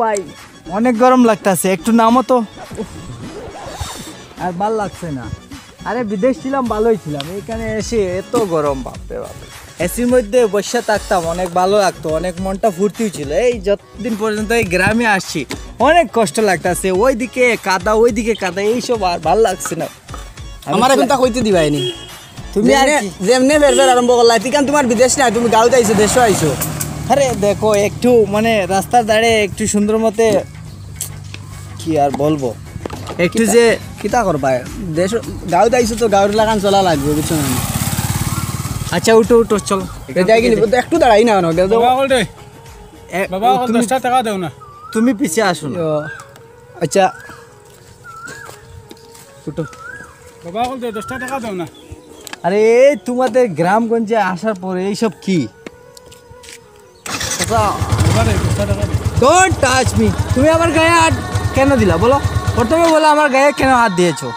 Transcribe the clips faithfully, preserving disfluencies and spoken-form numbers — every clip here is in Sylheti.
ভাই, অনেক গরম লাগতাছে, একটু নামো তো। আর ভালা লাগছে না। আরে, বিদেশ ছিলাম, ভালাউ ছিলাম, এইখানে এসে এত গরম, বাপরে বাপ। এসির মধ্যে বইসা থাকতাম, অনেক ভালা লাগতো, অনেক মনটা ফুর্তি অইছিল। এই যতদিন পর্যন্ত এই গ্রামে আসছি, অনেক কষ্ট লাগতাছে, ওইদিকে কাদা, ওইদিকে কাদা, এইসব আর ভালা লাগছে না। আমি আমার তো এখন তা কইতে দিবায়নি। তুমি আর যেমনে, কি? যেমনে ফের ফের আরম্ভ করলা, এতিকান তুমার বিদেশ না, তুমি গাঁওত আইছো, দেশো আইছো। আরে দেখো, একটু মানে রাস্তার ধারে একটু সুন্দর মতে, কি আর বলবো, একটু কিতা, যে কিতা করবা? দেশ, গাঁওত আইছো তো গাঁওর লাখান চলা লাগবো, বুঝছো না? আচ্ছা, উঠো, উঠো, চলো। এটাই কি নিব? একটু দাঁড়াই না, না, দাও। বাবা, অকল দে। এ, বাবা, অকল তুমি, দশটা টেকা দেও না। তুমি পিছে আসো না। ও, আচ্ছা। উঠো। বাবা, অকল দে, দশটা টেকা দেও না। আরে, এই তোমাদের গ্রামগঞ্জে আসার পরে এইসব কি? আচ্ছা। বাবা রে, দশটা টেকা দে। Don't touch me। তুমি আমার গায়ে হাত কেন দিলা বলো? প্রথমে বলো আমার গায়ে কেন হাত দিয়েছো?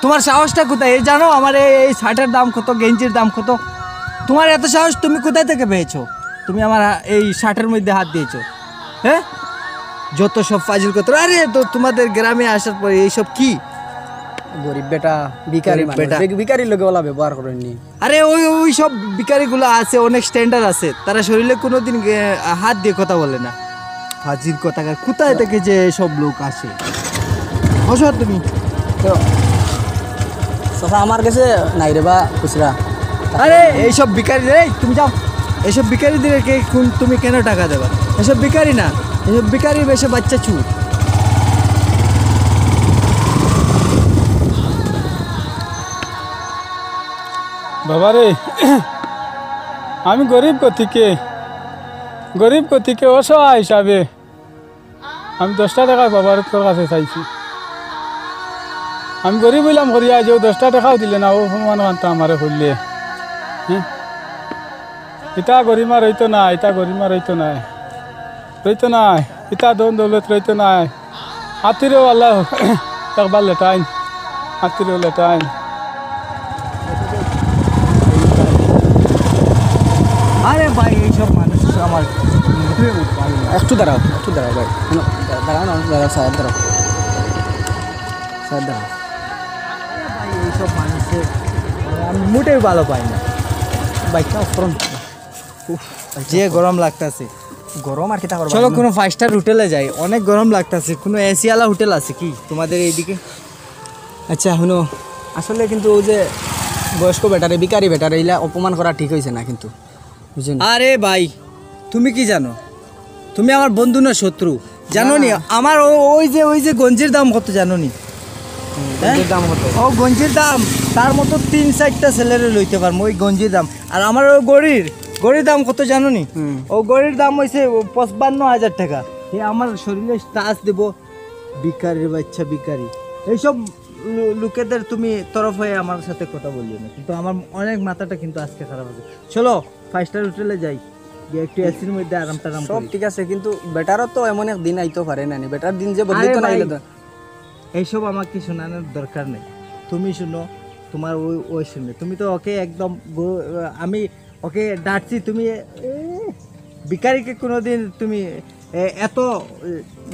তোমার সাহসটা কোথায়? এই জানো আমার এই, এই শার্টের দাম কত, গেঞ্জির দাম কত? তোমার এত সাহস তুমি কোথায় থেকে পেয়েছো? তুমি আমার হা-, এই শার্টের মধ্যে হাত দিয়েছো, হ্যাঁ? যত সব ফাজিল কথা। আরে তো তোমাদের গ্রামে আসার পরে এইসব কি? গরিব বেটা, ভিখারি গরিব মানুষ। বেটা। ভিক-, ভিখারির লগে ওলা ব্যবহার করইন নি। আরে ওই, ওই সব ভিখারিগুলা আছে, অনেক standard আছে, তারা শরীরে কোনোদিন, এ, হাত দিয়ে কথা বলে না। ফাজিল কথাকার, কোথায় থেকে যে সব লোক আসে? বসো তুমি। তো চাচা, আমার কাছে নাই রে বা খুচরা। আরে এইসব ভিখারি, এই তুমি যাও, এইসব ভিখারিদেরকে কোন, তুমি কেন টাকা দেবা? এসব ভিখারি না, এসব ভিখারি বেশে বাচ্চা চুর। বাবারে, আমি গরিব গতিকে, গরিব গতিকে অসহায় হিসাবে আমি দশটা টেকা বাবার তোর কাছে চাইছি। আমি গরিব অইলাম করিয়া, যে ও দশটা টেকাও দিলে না, ও অপমান কান্তা আমারে করলে। হ্যাঁ? ইতা গরিমা রইতো না, ইতা গরিমা রইতো না। রইতো না, ইতা ধন দৌলত রইতো না। আতিরেও আল্লাহ একবার লেটাইন, আতিরেও লেটাইন। আরে ভাই, এইসব মানুষ আমার মোটেও ভালো লাগে না। একটু দাঁড়াও, একটু দাঁড়াও ভাই। না, দাঁড়াও না, দাঁড়াও, স্যার, দাঁড়াও। স্যার, দাঁড়াও। আরে ভাই, এইসব মানুষের আমি মোটেও ভালো পাই না। বাইকটা অফ করুন। উফ, যে গরম লাগতাছে। গরম আর কিতা করবা? চলো, কোনো five star হোটেলে যাই, অনেক গরম লাগতাছে। কোনো এসি আলা হোটেল আছে কি তোমাদের এইদিকে? আচ্ছা, হুনো, আসলে কিন্তু ওই যে বয়স্ক বেটারে, ভিখারি বেটারে, ইলা অপমান করা ঠিক অইছে না কিন্তু, বুঝছো নি? আরে ভাই, তুমি কি জানো? তুমি আমার বন্ধু না শত্রু, জানো না, নি? না। আমার ও-, ওই যে, ওই যে গঞ্জির দাম কত জানো নি? হুম, হ্যাঁ? গঞ্জির দাম কত? ও গঞ্জির দাম, তার মতো তিন চাইরটা ছেলেরে লইতে পারমু, ওই গঞ্জির দাম। আর আমার ও ঘড়ির, ঘড়ির দাম কত জানো নি? হুম। ও ঘড়ির দাম অইছে পঁচপান্ন হাজার টেকা। এ আমার শরীরে touch দিব, ভিখারির বাচ্চা ভিখারি। এইসব লো-, লোকেদের তুমি তরফ হয়ে আমার সাথে কথা বলিও না, কিন্তু আমার অনেক মাথাটা কিন্তু আজকে খারাপ আছে। চলো, five star হোটেলে যাই, গিয়া একটু এসির মধ্যে আরাম টারাম সব করি। ঠিক আছে, কিন্তু বেটারও তো এমন এক দিন আইতো পারে না নি, বেটার দিন যে আরে বদলিত না ভাই, হইলে তো। এইসব আমাকে শোনানোর দরকার নেই। তুমি শুনো, তোমার ওই, ওই শুনে। তুমি তো ওকে একদম গো-, আমি ওকে ডাকছি, তুমি, এ, ভিখারিকে কোনোদিন তুমি, এ, এত,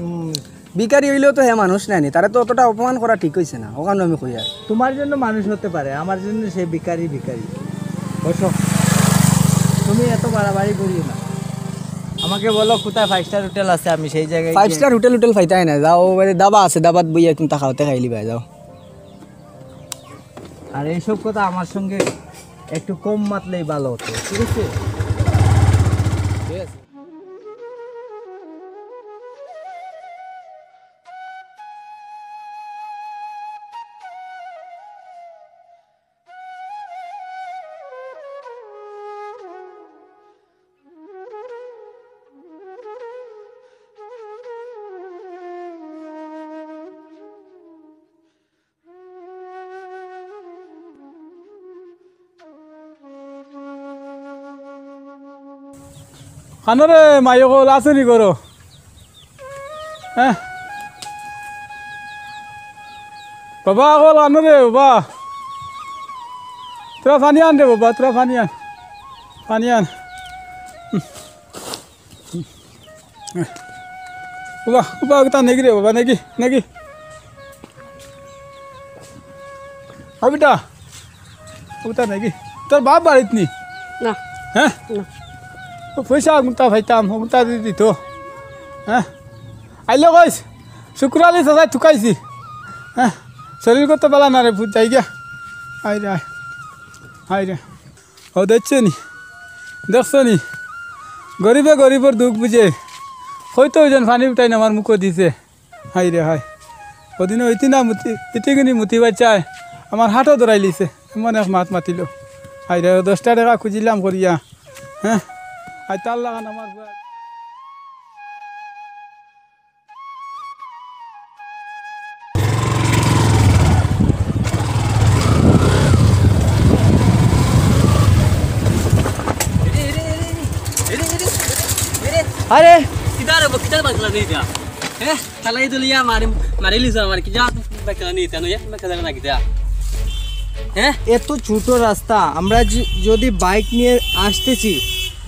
উম, ভিখারি অইলেও তো হে মানুষ নায় নি, তারে তো অতটা অপমান করা ঠিক অইছে না, অখান আমি কই আর। তোমার জন্য মানুষ হতে পারে, আমার জন্য সে ভিখারি, ভিখারি। বসো, তুমি এত বাড়াবাড়ি করিও না। আমাকে বলো কোথায় five star হোটেল আছে, আমি সেই জায়গায় Five গিয়ে star হোটেল, হোটেল পাইতায় না, যাও, ওবারে ধাবা আছে, ধাবাত বইয়া কুন্তা খাওয়াতে খাইলিবায়, যাও। আর এইসব কথা আমার সঙ্গে একটু কম মাতলেই ভালো হতো, ঠিক আছে? ঠিক আছে। কানো রে, মাই অকল আছনি করো। হ্যাঁ? বাবা অকল কানো রে, বাবা। থুড়া পানি আন রে, বাবা, থুড়া পানি আন। পানি আন। উবা, উবা, উতা নেগি রে বাবা, নেগি, নেগি। ও বেটা, উতা নেগি? তোর বাপ বাড়িত নি? না। হ্যাঁ? না। ও পয়সা অগুনতা পাইতাম, অগুনতা দি দিত। হ্যাঁ? আইলো কইস, শুক্র আলী চাচায় তুকাইছি। হ্যাঁ? শরীর করতে পালা না রে, ভূত যাই গিয়া। হায় রে, হায়। হায় রে। ও দেখছো নি? দেখছো নি? গরিবে গরিবর দুখ বুঝে। হয়তো ওইজন পানি উঠাই না আমার মুখো দিছে। হায় রে হায়। ওদিন ওইতি না মুতি, ইতিগুনি মুতি বাচ্চায় আমার হাতও ধরাইলিছে। এমন এক মাত মাতিল। হায় রে, দশটা টেকা খুঁজিলাম করিয়া। হ্যাঁ? আর তার লাগান আমার বুয়া- আরে, কিতা রে, কিতা মাতলা নি ইটা? হ্যাঁ? তালা ইদুলিয়া মারি, মারিলিছো আমার, কিতা মাতলা নি ইটা, নয়া মাতলা না কিতা? হ্যাঁ? এত ছোট রাস্তা, আমরা য-, যদি বাইক নিয়ে আসতেছি,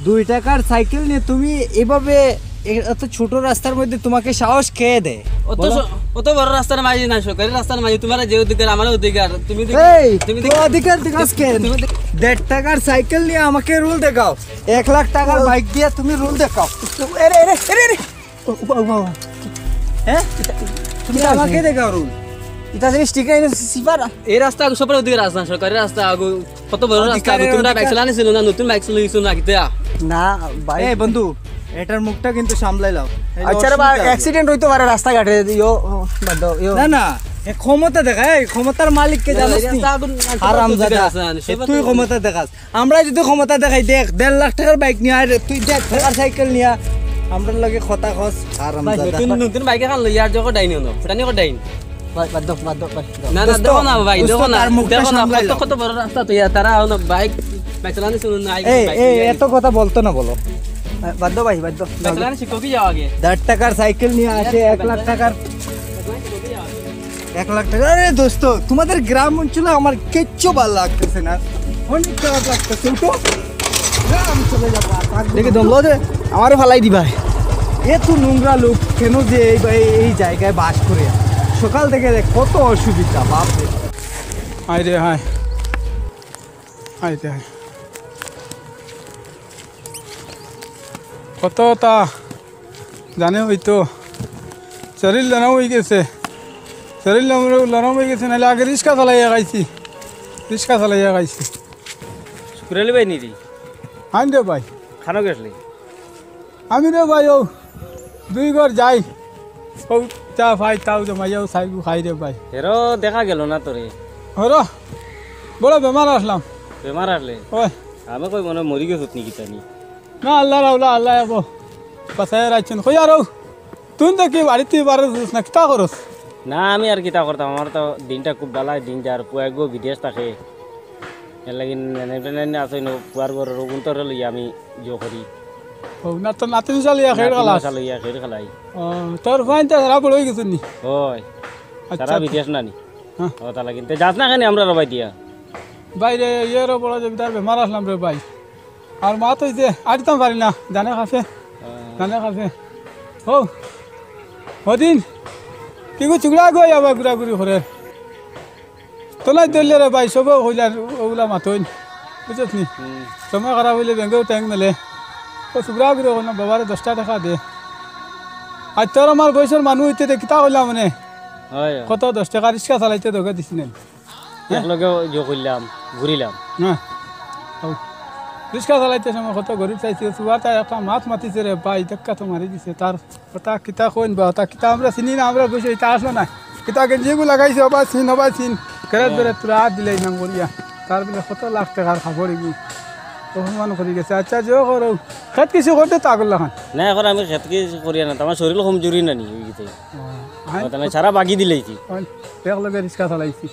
দুই টাকার সাইকেল নিয়ে তুমি এভাবে এ-, এত ছোট রাস্তার মধ্যে তোমাকে সাহস কে দেয়? অত বলো। স-, অত বড় রাস্তার মাঝে না, সরকারি রাস্তার মাঝে তোমার যে অধিকার, আমার অধিকার, তুমি দেখি-, এই, তুমি তো দেখি-, অধিকার দেখাস কেন? তুমি দেখি- দেড় টাকার সাইকেল নিয়ে আমাকে রুল দেখাও, এক লাখ টাকার ও। বাইক দিয়ে তুমি রুল দেখাও। এরে, এরে, এরে, এরে। ও, উবা, উবা, উবা। হ্যাঁ? তুমি ইটা আমাকে আছে। দেখাও রুল। ইটা যদি স্টিকার এনে সিপার। এই রাস্তা আগু সবার অধিকার আছে না, সরকারি রাস্তা আগু কত বড় রাস্তা আগু, অধিকারের তোমরা বাইক অধিকার। চালানি ছিল না, নতুন বাইক চালাইছো না, কিতা? না, ভাই। এই বন্ধু, এটার মুখটা কিন্তু সামলাই লাও। এই যে আচ্ছা রে ভাই, অসুবিধা আছে। অ্যাক্সিডেন্ট হইতে পারে রাস্তাঘাটে, ইয়ো, ও, বাদ দাও, ইয়ো। না, না, এ ক্ষমতা দেখা, এই ক্ষমতার মালিককে না, জানোস এই নি? রাস্তা আগুন, আগুন হারামজাদা, অধিকার আছে না, সে তুই তো ক্ষমতা দেখাস। আমরা যদি ক্ষমতা দেখাই, দেখ, দেড় লাখ টাকার বাইক নিয়া, আর তুই দেড় টাকার সাইকেল নিয়া, আমরার লগে কথা কস, ভাই, হারামজাদা। নতুন, নতুন বাইক এখান লইয়া আর যখন ডাইন হলো, ফুটানি করে ডাইন। বাদ, বাদ দাও, বাদ দাও, বাদ দাও। না, না, দোস্ত, দেখো না, ভাই, দোস্ত, দেখো না, তার মুখটা দেখো না, সামলাই কত, লাও। কত বড় রাস্তা তো ইয়া, তারা হলো বাইক, বাইক চালানি শুনুন না, এই, বাইক এই, লইয়া এত কথা বলতো না বলো। বাদ দাও ভাই, বাদ দাও। বাইক চালানি শিখো কি যাও আগে? দেড় টাকার সাইকেল নিয়ে আসে, এক লাখ টাকার। এক লাখ টাকা? আরে দোস্ত, তোমাদের গ্রাম অঞ্চলে আমার কিচ্ছু ভালো লাগতেছে না, অনেক খারাপ লাগতেছে। উঠো, না, আমি চলে যাবো, আর থাকবো না। দেখে দমলো যে আমারে ফালাই দিবা। এত নোংরা লোক কেন যে এই, এই, এই জায়গায় বাস করে? সকাল থেকে দেখ কত অসুবিধা, বাপ রে। হায় রে হায়, হায় রে হায়। কত তা জানে হইতো। শরীর নরম হয়ে গেছে, শরীর নরম, নরম হয়ে গেছে, নাহলে আগে রিক্সা চালাইয়া খাইছি, রিক্সা চালাইয়া খাইছি। শুকুর আলী ভাই নি রে? হান রে ভাই। খানো গেছলি? আমি রে ভাই, ও দুই ঘর যাই, ও চা পাই, তাও জমাইয়াও চাইগু খাই রে ভাই। হেরো দেখা গেল না তোরে। হরো, বড় বেমার আসলাম। বেমার আসলে? ওই। আমি কই মনে মরি গেছত নি কিতা নি? না, আল্লাহ রাউলা, আল্লাহ আবো। বাঁচাইয়া রাখছেন। কই আর ও? তুই তো কি বাড়িতে বারো দিস না, কিতা করস? না, আমি আর কিতা করতাম, আমার তো দিনটা খুব বালা, দিন যার, পুয়া গো বিদেশ থাকে। এর লাগি নেনে টেনে আছে, নো, পুয়ার ঘর রগুন তোরে লইয়া আমি জো করি। ও, না তো নাতিন শালিয়া খেয়ে নাতিন গেলাস। শালিয়া খেয়ে গেলাই। ও, তোর ফাইন তো সারা বড় হয়ে গেছে নি? ওই, আচ্ছা, সারা আচ্ছা। বিদেশ না নি? হ্যাঁ। ও, তাহলে কিন্তু যাস না কেন আমরা রবাই দিয়া? বাইরে ইয়েরও বড় জমিদার বেমার আসলাম রে ভাই। আর মা তো এই যে আড়িতাম পারি না, জানে খাসে, হ্যাঁ। জানে খাসে। ও, হদিন, কি গো চুগড়া গো আবার ঘুরাঘুরি করে। তো নাই দিলে রে ভাই, সবে কইলার ওগুলা মাতইন, বুঝছত নি? হুম। সময় খারাপ হইলে ব্যাংকেও ট্যাং মেলে। ও চুগড়া ঘুরে কোনো বাবারে দশটা টাকা দে। আর তোর আমার বয়সের মানুষ হইতে দে, কিতা কইলাম মানে? হয়, হয়। কত দশ টাকা রিক্সা চালাইতে তোকে দিস নেন। একলগে ইয়ে করলাম, ঘুরিলাম। হ্যাঁ। ও। রিক্সা চালাইতে সময় কত গরিব চাইছে, সুয়াটা একটা মাছ মাতিছে রে ভাই, ধাক্কা তো মারি দিছে। তার কথা কিতা কইন বা, তা কিতা আমরা চিনি না, আমরা বুঝি, এটা আসলো না। কিতা গেঞ্জিগু লাগাইছে, ওবা চিন, ওবা চিন। কেরাত হ্যাঁ। বেরাত তোরা হাত দিলাই নাম করিয়া। তার বলে কত লাখ টাকার খাবার এগু। অপমান করি গেছে। আচ্ছা, যে করো, খেত কিছু করতে তো আগর লাখান। না, এখন আমি খেত কিছু করিয়া না, তো আমার শরীর কমজোরি না নি, ওই গেছে। ও, আই- ও, তাহলে সারা বাগি দিলাইছি। ওই, একলগে রিক্সা চালাইছি।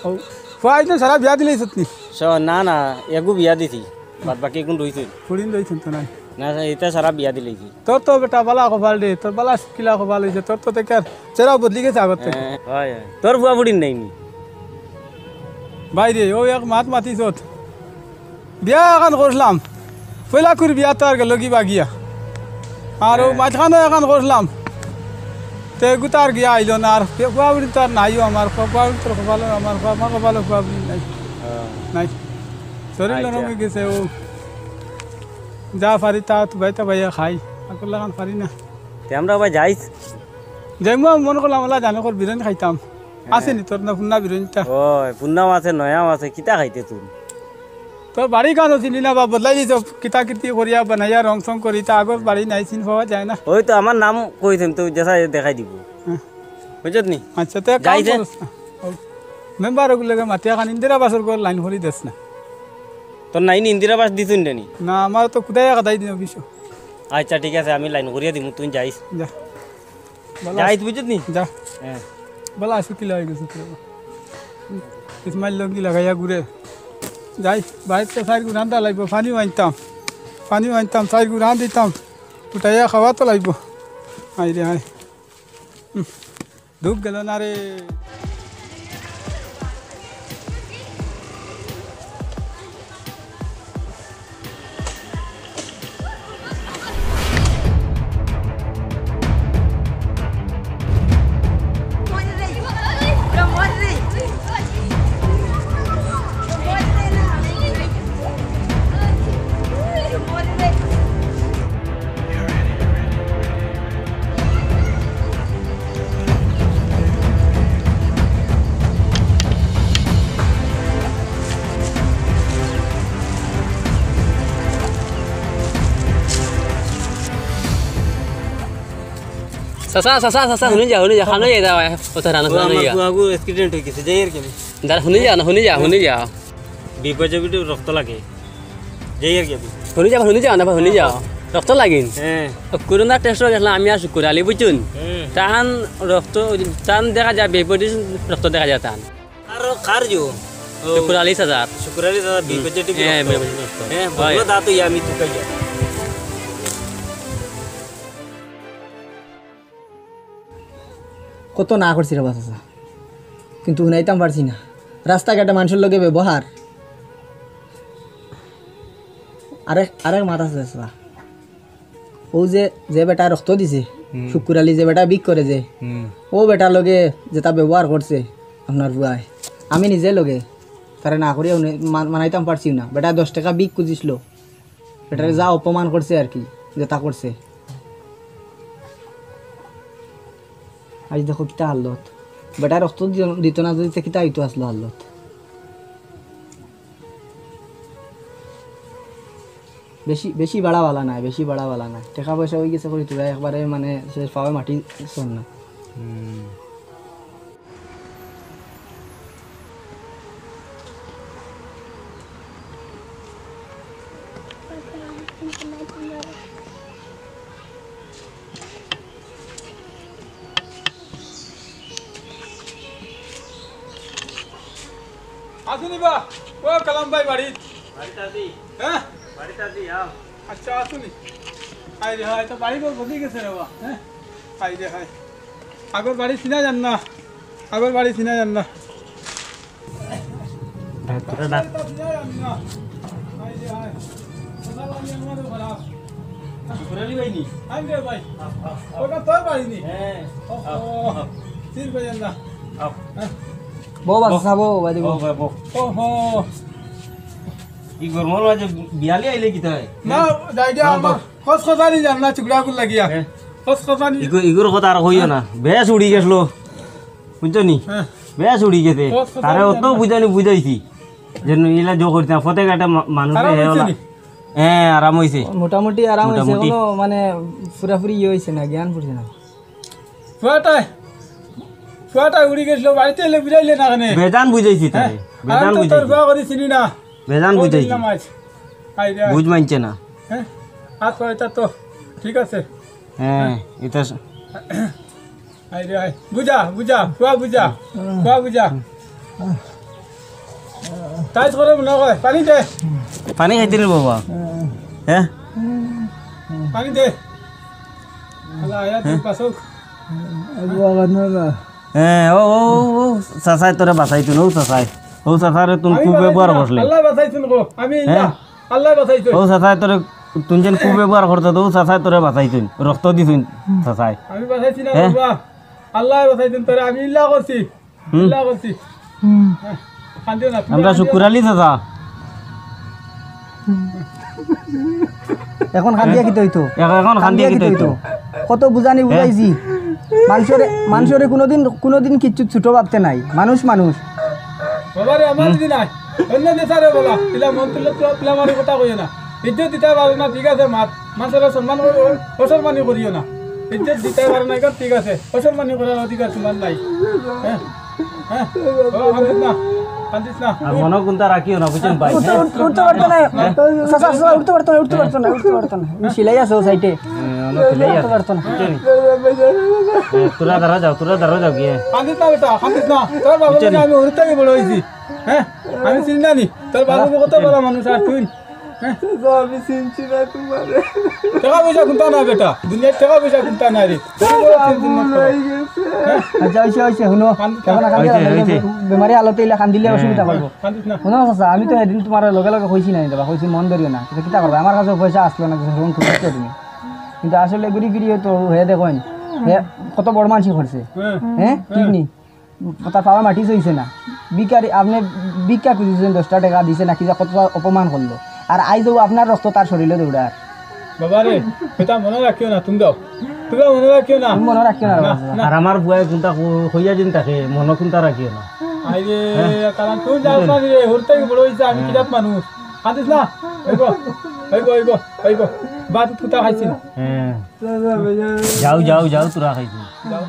ও, ফুয়া, এই তো সারা বিয়া দিলাইছত নি? স-, না, না, এগু বিয়া দিছি, বাদ বাকি এখন রইছে। ফুড়িন রইছেন তো নাই? না, না, এটা সারা বিয়া দিলাইছি। তোর তো বেটা বালা কপাল রে, তোর বালা কিলা কপাল হইছে, তোর তো দেখে আর চেহারাও বদলি গেছে আগর থেকে। হ্যাঁ, হয়, হয়। তোর ফুয়া ফুড়িন নাই নি? বাইরে, ও এক মাত মাতিছত। বিয়া এখন করলাম, পয়লা কুর বিয়া তো আর গেল কি বাগিয়া। আর ও হ্যাঁ। মাঝখানে এখন করলাম, তে এগু তো আর গিয়া আইলো না, আর ফুয়া ফুড়ি তো আর নাইও আমার, ফুয়া ফুয়া ফুড়ি তোর কপালো, আমার ফুয়া, আমার কপালো ফুয়া ফুড়ি নাই। হ্যাঁ। নাই। শরীর আচ্ছা। নরম অই গেছে, ও যা পারি তা তুবাইতা বাইয়া খাই, আকর লাখান পারি না। তে আমরা ভাই যাইস? যাইমু, মনে করলাম, আল্লাহ জানে কর বিরিয়ানি খাইতাম। হ্যাঁ। আছে নি তোর না ফুন্না বিরিয়ানিটা? ওই, ফুন্নাও আছে, নয়াও আছে, কিতা খাইতে তুই? তোর বাড়ি কানো চিনি না বা বদলাই দিছ, কিতা কিতি করিয়া বানাইয়া রং সং করি, তা আগর বাড়ি নাই, চিন পাওয়া যায় না। ওই তো আমার নাম কইছেন তো, যেসা দেখাই দিব। হ্যাঁ। বুঝছত নি? আচ্ছা, তে এক কাম যাইছে? করস না। ও, মেম্বার ওগুলোকে মাতিয়া খান ইন্দিরা বাসর ঘর লাইন করি দেস না। তোর নাইন ইন্দিরা বাস দিছুন নি? না, আমার তো খুদাই কাদাই দিন অফিসও। আচ্ছা, ঠিক আছে, আমি লাইন করিয়া দিমু, তুই যাইস। যা। বালা যাইস, আছ-, বুঝছত নি? যা। হ্যাঁ। বালা আছু কিলা অই গেছে তোর? ইসমাইল লঙ্গি লাগাইয়া ঘুরে। যাই, বাইরে তো চাইর গুড়া আনতা লাগবো, পানিও আনতাম। পানিও আনতাম, চাইর গুড়া আন দিতাম। ফুটাইয়া খাওয়া তো লাগবো। হায় রে হায়। হুম। ঢুক গেল না রে। চাচা, চাচা, চাচা, হুনি যা, হুনি যা, খানো যাই দাও, কথা রানো ও, খানো আমার যা। ফুয়াগু accident অই গেছে, যাই আর কি আমি। দাঁড়া, হুনি যা না, হুনি যা, হুনি যা। বিপদে বিপদে রক্ত লাগে। যাই আর কি আমি। হুনি যা, হুনি যা না, হুনি যা। রক্ত লাগিন। হ্যাঁ। ও, করোনা test অই গেছলাম আমি আর শুকুর আলী, বুঝছুন? হুম। তাহান রক্ত, তাহান দেখা যায়, বিপদে রক্ত দেখা যায় তাহান। আর কার জো? ও, শুকুর আলী চাচার। শুকুর আলী চাচা, হুম। বিপদে টিভি হ্যাঁ, রক্ত। বিপদে রক্ত। হ্যাঁ, হয়। বড় দাঁত অই আমি তুকাইয়া। কত না করছি রে বা চাচা, কিন্তু হুনাইতাম পারছি না। রাস্তাঘাটে মানষর লগে ব্যবহার। আরেক, আরেক মাত আছে চাচা। ও যে, যে বেটা রক্ত দিছে, হুম। শুক্কুর আলী যে বেটা বিক করে যে, হুম। ও বেটার লগে যেটা ব্যবহার করছে আপনার ফুয়ায়, আমি নিজে লগে তারে না করিয়া হুনে-, মা-, মানাইতাম পারছি না। বেটা দশ টেকা বিক খুজিছিল, বেটারে যা অপমান করছে আর কি, যেটা করছে। আইজ দেখো কিতা হালত। বেটায় রক্ত দিত, দিত না যদি তে কিতা অইতো আসলো হালত। বেশি, বেশি বাড়া বালা নায়, বেশি বাড়া বালা নায়। টেকা পয়সা অই গেছে করি তোরা একবারে মানে শেষ পাওয়ে মাটি সর না। হুম। আসুনি বা, ও কালাম ভাই বাড়িত? বাড়িত আছি। হ্যাঁ? বাড়িত আছি, আও। আচ্ছা, আসুনি। হায় রে হায়, তো বাড়ি ঘর বদলি গেছে রে বা, হ্যাঁ? হায় রে হায়। আগর বাড়ি চিনা যার না, আগর বাড়ি চিনা যার না। ডাক, ডাক। শুকুর আলী ভাই নি? আন রে ভাই। ওটা তোর বাড়ি নি? হ্যাঁ। ওহো। আও, আও। চিন পাইলাম না। আও। হ্যাঁ। বউ বাসা, বউ, বউ, বাড়ি বউ। বউ, বউ, বউ। ওহো। ই গরমর মাঝে বিয়ালি আইলে কিতা অয়? না, যাই দিয়া না, আমার বউ। খসখসানি যার না, চুকড়াগুর লাগিয়া। হ্যাঁ। খসখসানি। ইগু-, ইগুর কথা আর কইও না। বেশ উড়ি গেছলো। বুঝছো নি? হ্যাঁ। বেশ উড়ি গেছে। ও, ও, তারে ও, অত ও। বুঝানি বুঝাইছি। যেন ইলা জো করতাম, ফতে ঘাটে মা-, মানুষ আরাম হে অইছে ওলা। নি? হ্যাঁ, আরাম অইছে। মোটামুটি আরাম অইছে, মোটামুটি। কোনো মানে পুরাপুরি ইয়ে অইছে না, জ্ঞান পড়ছে না। ফুয়াটায়, ফুয়াটায় উড়ি গেছিল, বাড়িতে এলে বুঝাইলে না কেনে? বেজান বুঝাইছি তারে, হ্যাঁ? বেজান আমি তো তোর বুঝাইছি। ফুয়া করি চিনি না। বেজান ও বুঝাইছি। দিলাম আজ। হায় রে। বুঝ মানছে না। হ্যাঁ? আর তো এটা তো ঠিক আছে। হ্যাঁ, হ্যাঁ। এটা স- আয় রে, আয়। বুঝা, বুঝা, ফুয়া বুঝা, ফুয়া বুঝা। তাই করে মনে হয়, পানি দে। পানি খাইতে নি বাবা? হ্যাঁ? পানি দে। আল্লাহ, আয়া তুই পাসো। হ্যাঁ, ও, ও, ও, ও, চাচাই তোরে বাঁচাইতো না, ও চাচাই। ও চাচারে তুমি আমি খুব বাঁচাইছি ব্যবহার না, করলে। আল্লাহ বাঁচাইছো না গো, আমি হ্যাঁ? ইল্লা। আল্লাহ বাঁচাইতো। ও চাচাই তোরে, তুই যেন খুব ব্যবহার করতে তো, ও চাচাই তোরে বাঁচাইতো, রক্ত দিতো চাচাই। আমি বাঁচাইছি না, হ্যাঁ? বাবা। আল্লায় বাচাইছইন তোরে, আমি ইলা করছি, হুম। ইলা করছি। কান্দিও না, তুমি আমরা কান্দিও না। শুকুর আলী চাচা। এখন কান্দিয়া কিতা অইতো? এখন, এখন কান্দিয়া কিতা অইতো? কত বুঝানি বুঝাইছি। মানষরে, মানষরে কুনুদিন, কুনুদিন কিচ্ছু ছোট ভাবতে নাই। মানুষ, মানুষ। বাবারে, আমার যদি নাই, অন্য দেশারে বলা, ইলা মন তুললে তো, ইলা মারি কথা কইও না। ইজ্জত দিতায় পারো না, ঠিক আছে, মাত। মানষরে সম্মান করো, অসম্মানি করিও না। ইজ্জত দিতায় পারো না, ইখান ঠিক আছে। অসম্মানি করার অধিকার তুমার নাই। হ্যাঁ? হ্যাঁ? ও, কান্দিস না, কান্দিস না। আর মনো কুন্তা রাখিও না, বুঝছইন ভাই? উঠতে, উঠতে, উঠতে পারতো না। চাচা, চাচা, উঠতে পারতো না, উঠতে পারতো না, উঠতে পারতো না। সিলাই আছে অউ সাইডে। হ্যাঁ, অনো সিলাই আছে। উঠতে পারতো না। বুঝছইন? হ্যাঁ, তোরা দাঁড়া যাও, তোরা দাঁড়া যাও গিয়া। কান্দিস না বেটা, কান্দিস না। তোর বাবা বুঝছইন? আমি হুরুত্তাকি বড় অইছি। হ্যাঁ? আমি চিনি না নি। তোর বাবা কত বড় মানুষ আর তুই। হ্যাঁ? আমি চিনছি না তুমারে। টেকা পয়সা কুন্তা না বেটা, দুনিয়ার টেকা পয়সা কুন্তা না রে। তুই বড় চিন চিন না। ভুল অই গেছে। হ্যাঁ? আচ্ছা, অইছে, অইছে, হুনো। কান্দিস না। অখন কান্দিও না, অইছে, অইছে। বেমারি হালতে ইলা কান্দিলে অসুবিধা করবো। কান্দিস না। হুনো চাচা, আমি তো হিদিন তুমারে লগে লগে কইছি না নি, দেখো, কইছি মন ধরিও না। কিতা করবা? আমার কাছে পয়সা আছলো না, যখন খুঁজছো তুমি। কিন্তু আসলে ঘুরি ফিরি তো হে দেখইন, হে কত বড় মানষি করছে। হ্যাঁ। হ্যাঁ? ঠিক নি? তার পাওর মাটি ছইছে না। ভিখারি, আপনে ভিক্ষা খুজিছইন, দশটা টেকা দিছে না, কিতা কত অপমান করলো। আর আইজ অউ আপনার রক্ত তার শরীলো দৌড়ার। বাবারে, ইতা মনো রাখিও না, তুমরাও। তুমরাও মনো রাখিও না। তুমি মনো রাখিও না, না, বাবা। না। আর আমার ফুয়ায় কুন্তা কইয়া দিন তাকে, মনো কুন্তা রাখিও না। আইরে, হ্যাঁ? কারণ তুই যাও না রে, হুরুত্তাকি বড় অইছে, আমি হ্যাঁ। কিরাত মানুষ। কান্দিস না? অইবো, অইবো, অইবো, অইবো। ভাত কুন্তা খাইছি না। হ্যাঁ। যাও, যাও, যাও, তোরা খাইছি। যাও।